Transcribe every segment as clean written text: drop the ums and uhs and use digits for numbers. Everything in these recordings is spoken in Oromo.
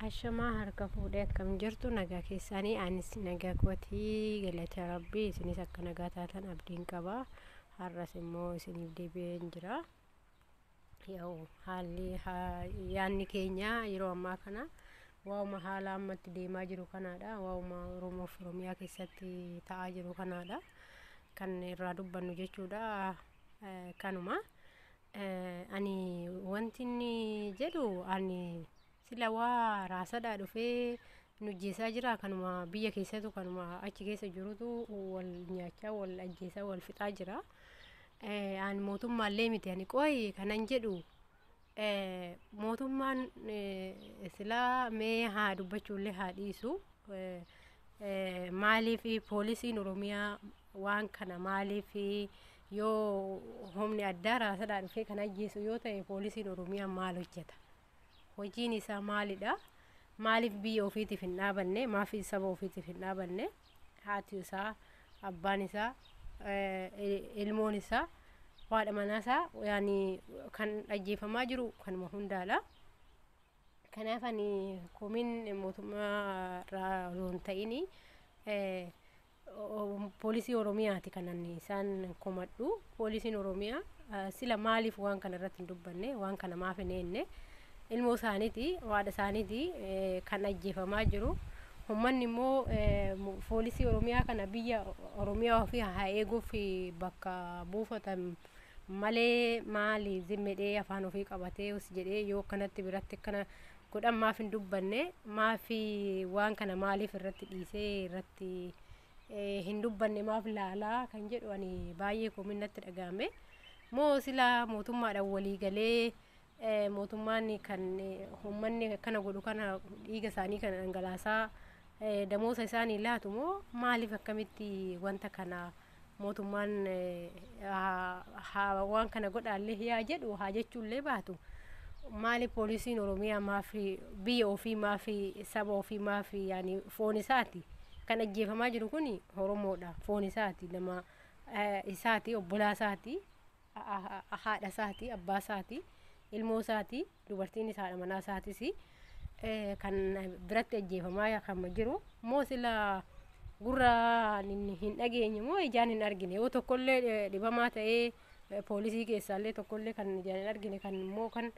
Ashamaa harka fuudhee, akkam jirtu? Nagaa keessanii? Anis nagaa kootii, galata Rabbii. Isinis akka nagaa taatan abdiin qaba. Har'as immoo isiniif deebi'een jira. Yaa'u haalli yaadni keenya yeroo ammaa kana waa'uma haala ammatti deemaa jiru kanaadha. Waa'uma Oromoof Oromiyaa keessatti ta'aa jiru kanaadha kan irraa dubbannu jechuudha. Kanuma ani wanti inni jedhu, ani sila waa raasadhaa dhufee nu ajjeesaa jira. Kanuma biyya keessatu, kanuma achi keessa jirutu wal nyaachaa, wal ajjeesaa, wal fixaa jira. Ani mootummaallee miti. Ani qoyi kanan jedhu, mootummaan silaa mee haa dubbachuullee haa dhiisu. Maaliif poolisiin Oromiyaa waan kana, maaliif yoo humni addaa raasadhaa dhufee kan ajjeesu yoo ta'e, poolisiin Oromiyaa maal hojjeta? Hojiin isaa maalidha? Maaliif biyya ofiitiif hin dhaabanne? Maaf saba ofiitiif hin dhaabanne? Haati isaa, abbaan isaa, ilmoon isaa, haadha manaa isaa, yaani kan ajjeefamaa jiru kanuma hundaadha. Kanaaf ani komiin mootummaa irraa osoo hin ta'in poolisii Oromiyaati kan ani isaan komadhu. Poolisiin Oromiyaa sila maaliif waan kana irratti hin dubbanne? Waan kana maaf hin eenne? Ilmoo isaaniiti, haadha isaaniiti kan ajjeefamaa jiru. Uummanni immoo poolisii Oromiyaa kana biyya Oromiyaa ofii haa eeguuf bakka buufatan malee, maali zimmedhee afaan ofii qabatee us jedhee yoo akkanatti biratti akkana godhan maaf hin dubbanne? Maaf waan kana maaliif irratti dhiisee irratti hin dubbanne? Maaf laalaa kan jedhu ani baay'ee komiin natti dhagahame. Moo silaa mootummaadhaan walii galee, mootummaan kan uummanni akkana godhu kana, dhiiga isaanii kana dhangalaasaa damoosa isaanii laatu moo maaliif, akkamitti wanta kana mootummaan waan kana godhaallee yaa jedhu haa jechuullee baatu, maaliif poolisiin Oromiyaa maaf biyya ofii, maaf saba ofii, maaf, yaani foon isaati kan ajjeefamaa jiru kun? Oromoodha, foon isaati, nama isaati, obbolaa isaati, haadha isaati, abbaa isaati, ilmoo isaati, dubartiin isaa haadha manaa isaatis kan biratti ajjeefamaa kan jiru. Moo sila gurra hin dhageenye moo ijaan hin argine? Yoo tokkollee dhibamaa ta'ee poolisii keessaallee tokkollee kan ijaan hin argine, kan immoo kan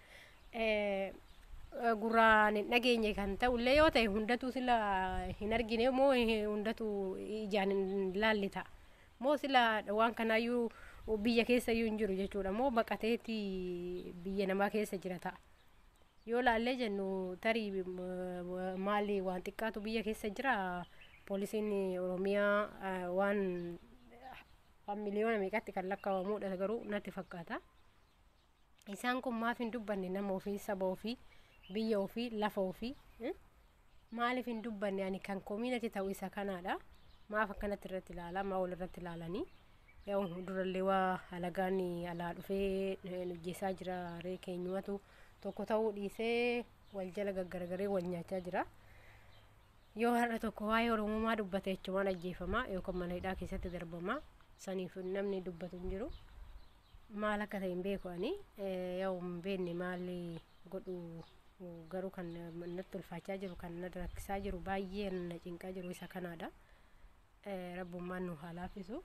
gurraan hin dhageenye kan ta'ullee yoo ta'e, hundatu sila hin argine moo hundatu ijaan hin laalle ta'a? Moo sila waan kanaayyuu biyya keessa iyyuu hin jiru jechuudha moo baqateeti biyya namaa keessa jira ta'a? Yoo laallee jennu, tarii maali, waan xiqqaatu biyya keessa jira. Poolisiin Oromiyaa waan miliyoona meeqatti kan lakkaawamudha garuu natti fakkaata. Isaan kun maaf hin dubbanne? Nama ofii, saba ofii, biyya ofii, lafa ofii maaliif hin dubbanne? Ani kan komiinati ta'u isa kanaadha. Maaf akkanatti irratti ilaala? Maa wal irratti ilaalanii? Yoo durallee waa alagaan alaa dhufee nujjeessaa jira ree, keenyumatu tokko ta'uu dhiisee wal jala gaggaragaree wal nyaachaa jira. Yoo har'a tokko waa'ee Oromummaa dubbate jechumaan ajjeefama yookaan mana hidhaa keessatti darbama. Saniif namni dubbatu hin jiru. Maal akka ta'e hin beeku ani. Yoo hin beekne maal godhu? Garuu kan natti ulfaachaa jiru, kan na rakkisaa jiru, baay'ee na cinqaa jiru isa kanaadha. Rabbummaan nu haa laaffisu.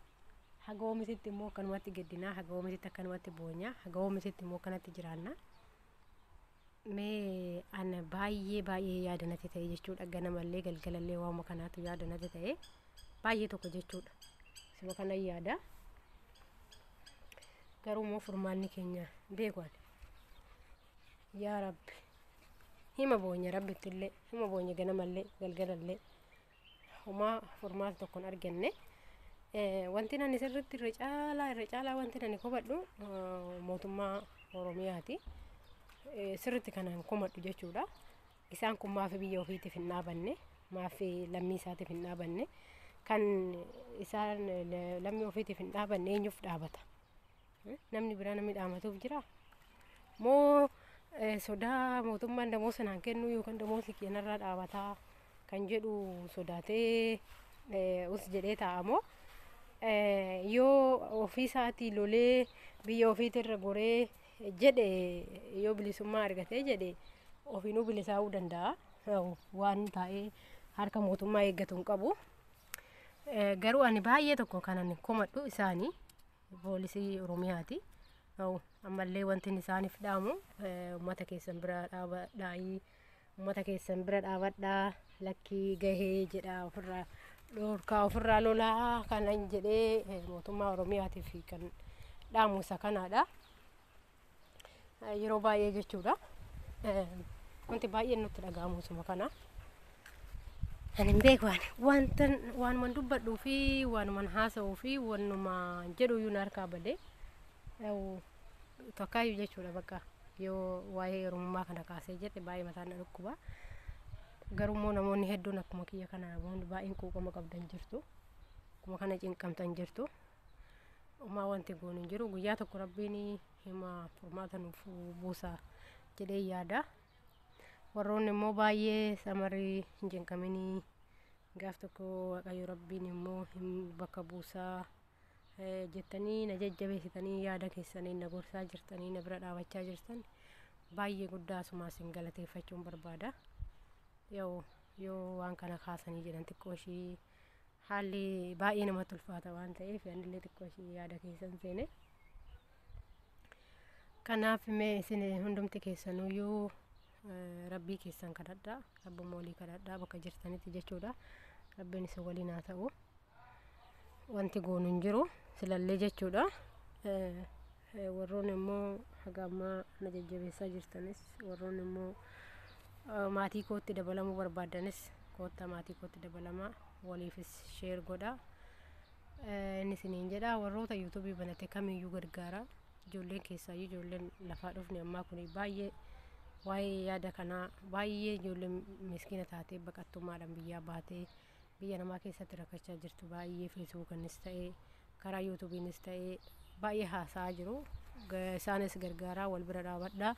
Haga oomisitti immoo akkanumatti gaddinaa, haga oomisitti akkanumatti boonyaa, haga oomisitti immoo akkanatti jiraanna. Mee ana baay'ee baay'ee yaada natti ta'e jechuudha. Ganamallee galgalallee waanuma kanaatu yaada natti ta'e baay'ee tokko jechuudha. Isuma kana yaada. Garuu immoo furmaanni keenya beeku ani. Yaa Rabbi, hima boonya, Rabbitti illee hima boonya, ganamallee galgalallee homaa furmaata tokko hin arganne. Wanti ani sirriitti irra caalaa wanti ani komadhu mootummaa Oromiyaati. Sirriitti kanaan komadhu jechuudha. Isaan kun maaf biyya ofiitiif hin dhaabanne? Maaf lammii isaatiif hin dhaabanne? Kan isaan lammii ofiitiif hin dhaabanne eenyuuf dhaabata? Namni biraa namni dhaamatuuf jira? Moo sodaa mootummaan damoosa naan kennu yookaan damoosi keenyarraa dhaabataa kan jedhu sodaatee us jedhee taa'a? Moo yoo ofii isaatii lolee biyya ofiitirra goree jedhe, yoo bilisummaa argatee jedhe, ofiinuu bilisaa'uu danda'a. Waan taa'ee harka mootummaa eeggatu hin qabu. Garuu ani baay'ee tokko kanan komadhu isaanii poolisii Oromiyaati. Ammallee wanti isaaniif dhaamu uummata keessan bira dhaabadhaa, uummata keessan bira dhaabadhaa, lakkii gahee jedha, ofirraa dhorkaa, ofirraa lolaa kanan jedhee mootummaa Oromiyaatiif kan dhaamu isa kanaadha. Yeroo baay'ee jechuudha. Wanti baay'een nutti dhaga'amu isuma kana. Ani hin beeku, ani wanta waanuman dubbadhuu fi waanuman haasa'uu fi wanuma jedhu iyyuu na harkaa badee tokkaayyuu jechuudha. Bakka yoo waa'ee Oromummaa kana kaasee jedhe baay'ee mataan na dhukkuba. Garuu immoo namoonni hedduun akkuma kiyya kana namoonni baay'een quuqama qabdan jirtu. Akkuma kana cinqamtan jirtu. Homaa wanti goonu hin jiru. Guyyaa tokko Rabbiin hima furmaata nuuf buusa jedhee yaada. Warroonni immoo baay'ee samarii hin cinqaminii, gaaf tokko Waaqayyo Rabbiin immoo hin bakka buusaa jettanii na jajjabeessitanii, yaada keessanii na gorsaa jirtanii, na bira dhaabachaa jirtan baay'ee guddaa asumaa isin galateeffachuun barbaada. Yoo waan kana kaasanii jedhan xiqqoo ishii haalli baay'ee namatti ulfaata waan ta'eef anillee xiqqoo ishii yaada keessan seene. Kanaaf mee isin hundumti keessanuyyuu Rabbii keessan kadhadhaa, Rabbuma walii kadhadhaa bakka jirtanitti jechuudha. Rabbiin isin waliin haa ta'u. Wanti goonu hin jiru silallee jechuudha. Warroonni immoo haga ammaa na jajjabeessaa jirtanis, warroonni immoo maatii kootti dabalamuu barbaadanis, koottaa maatii kootti dabalamaa, waliifis share godhaa. Inni isiniin jedha, warroota yuutuubii banate kamiyyuu gargaara. Ijoolleen keessaayyuu ijoolleen lafaa dhufne ammaa kun baay'ee waa'ee yaada kanaa baay'ee ijoolleen miskiina taatee baqattummaadhaan biyyaa baatee biyya namaa keessatti rakkachaa jirtu baay'ee feesbuukanis ta'ee karaa yuutuubiinis ta'ee baay'ee haasa'aa jiru. Isaanis gargaaraa, wal bira dhaabadhaa.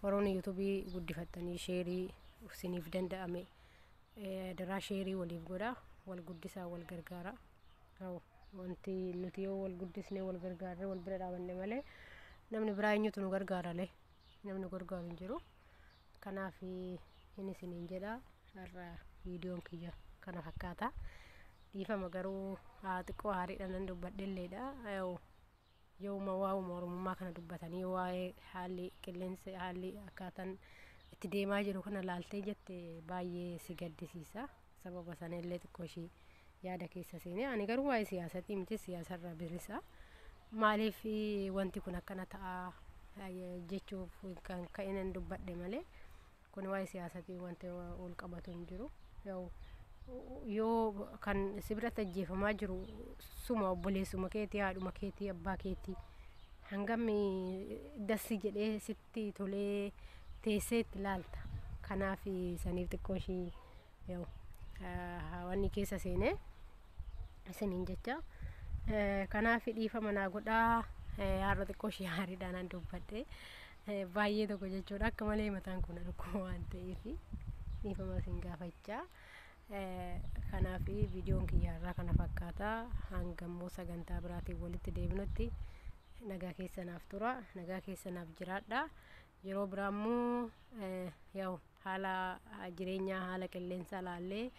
Warroonni yuutuubii guddifattanii sheerii isiniif danda'ame daraa sheerii waliif godhaa, wal guddisaa, wal gargaaraa. Wanti nuti yoo wal guddisnee wal gargaarree wal bira dhaabanne malee namni biraa eenyutu nu gargaarale? Namni gargaaru hin jiru. Kanaaf inni isiniin jedha, har'a viidiyoon kiyya kana fakkaata. Dhiifama garuu haa xiqqoo haariidhaan nan dubbadhelleedha. Yooma waa'uma Oromummaa kana dubbatanii waa'ee haalli qilleensi haalli akkaataan itti deemaa jiru kana laaltee jette baay'ee si gaddisiisa. Sababa sana illee xiqqoo ishii yaada keessa seenee, ani garuu waa'ee siyaasatii miti, siyaasarraa bilisa. Maaliif wanti kun akkana ta'a jechuuf kan ka'e dubbadhe malee kun waa'ee siyaasatii wanti wal qabatu hin jiru. Yoo kan si biratti ajjeefamaa jiru suma obboleessuma keetii, haadhuma keetii, abbaa keetii, hangam dassi jedhee sitti tolee teessee itti ilaalta? Kanaaf saniif xiqqoo ishii wanni keessa seenee isiniin jecha. Kanaaf dhiifama naa godhaa, har'a xiqqoo ishii haariidhaan an dubbadhe baay'ee tokko jechuudha. Akka malee mataan kun dhukkuba waan ta'eef dhiifama isin gaafachaa. Kanaaf viidiyoon kiyya irraa kana fakkaata. Hanga immoo sagantaa biraatiin walitti deebinutti nagaa keessanaaf tura, nagaa keessanaaf jiraadha. Yeroo biraa immoo yaa'u haala jireenyaa, haala qilleensaa laallee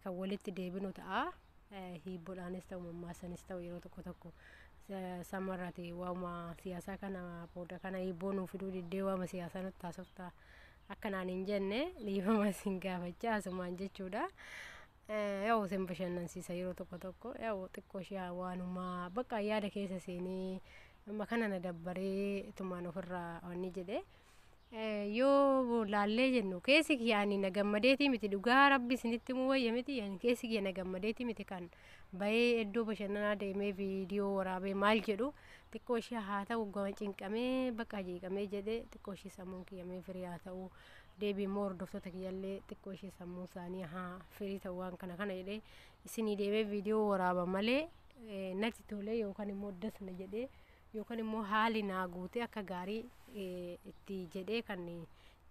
kan walitti deebinu ta'a. Hiibboodhaanis ta'u, mammaasanis ta'u, yeroo tokko tokko samarraati waa'uma siyaasaa kana booda kana hiibboo nuu fiduu diddee waa'uma siyaasaa nutti haasofta akkanaan hin jenne dhiifama isin gaafachaa asumaan jechuudha. Yaa'u isin bashannansiisa yeroo tokko tokko, yaa'u xiqqoo ishee waanuma bakka yaada keessa seenee amma kana na dabbaree tumaan ofirraa wanni jedhe. Yoo laallee jennu keessi kiyya ani na gammadeetii miti, dhugaa Rabbi isinitti himuu wayya miti, ani keessi kiyya na gammadeetii miti kan bahee iddoo bashannanaa deemee viidiyoo waraabee maal jedhu. Xiqqoo ishee haa ta'u gama cinqamee bakka jeeqamee jedhee xiqqoo ishee sammuun kiyyamee firii haa ta'u, deebii immoo hordoftoota kiyyallee xiqqoo ishee sammuu isaanii haa firii ta'u, waan kana kana jedhee isinii deemee viidiyoo waraaba malee natti tolee yookaan immoo dasna jedhee yookaan immoo haali naa guutee akka gaarii itti jedhee kan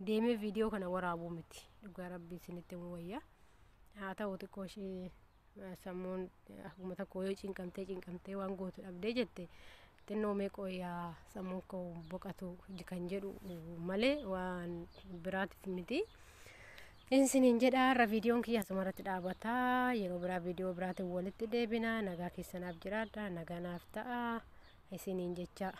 deemee viidiyoo kana waraabuu miti, dhugaa Rabbi isinitti himuu wayya. Haa ta'u xiqqoo ishee sammuun akkuma tokko yoo cinqamtee cinqamtee waan gootu dhabdee jette xinnoo meeqoo yaa sammuun koo boqatu kan jedhu malee waan biraatiif miti. Isiniin jedha, har'a viidiyoon kiyya asumarratti dhaabata. Yeroo biraa viidiyoo biraatiin walitti deebina. Nagaa keessanaaf jiraadha. Nagaa naaf ta'a. Isiniin jecha.